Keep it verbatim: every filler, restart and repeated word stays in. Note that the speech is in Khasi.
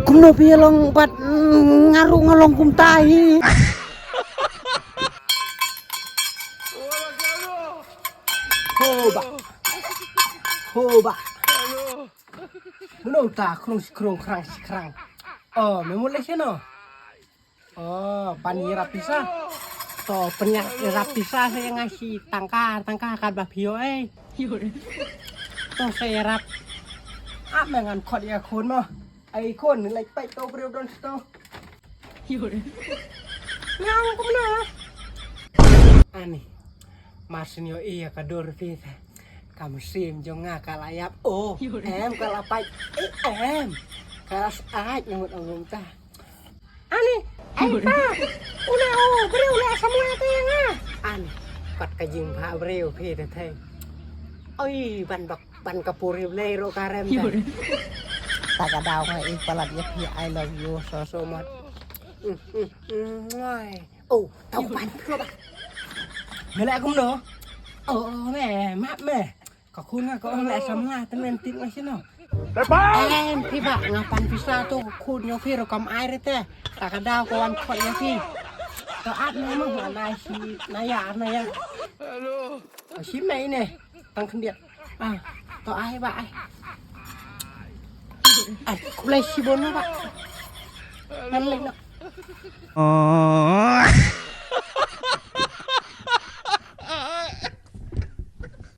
Kumno phi long pat, mm, nga ruh nga long kumta hi. Hoba. Hoba. Mano ta krung si krung krang si krang. Oh, me mut leh seno. Oh, ban ïarap pisa. To pynïarap pisa sa ïa nga shi tangka, tangka kat ba phi ïoh ei. To sa ïarap. Ah, me ngan khot ïa khun mo. Ai khun, leit peit to briew don sto. Nang kumno? Ani. Mar syn ïohi ïa ka dur phi te. Ka mynsiem jong nga ka la ïap. Oh, em ka la pait. Eh, em. Ka la sait ngut ong ta. Ani, ai pa. Una o, briew la samla te nga. Ani, pat ka jingbha briew phi te thei. Oi, ban bak, ban ka puri blei ro ka rem te. Ta ka daw nga i palat ïa phi, I love you so so much. Mm, mm, mm, mwai. Oh, tau ban phi ba. Me la kumno? Oh, me, map me. Ka khun nga ka ong leh samla te men tip nga sino. Em phi ba nga pan pisa to ka khun ïa phi ruh kam ai re te. Ta ka daw ka wan khot ïa phi. To ap me mo nga nai shi na ya na ya. Ka shi mei ne. Tang khyndiat. Ah, to ai ba ai. Ai, kulai shi bon ba. Ngan leh no. Oh.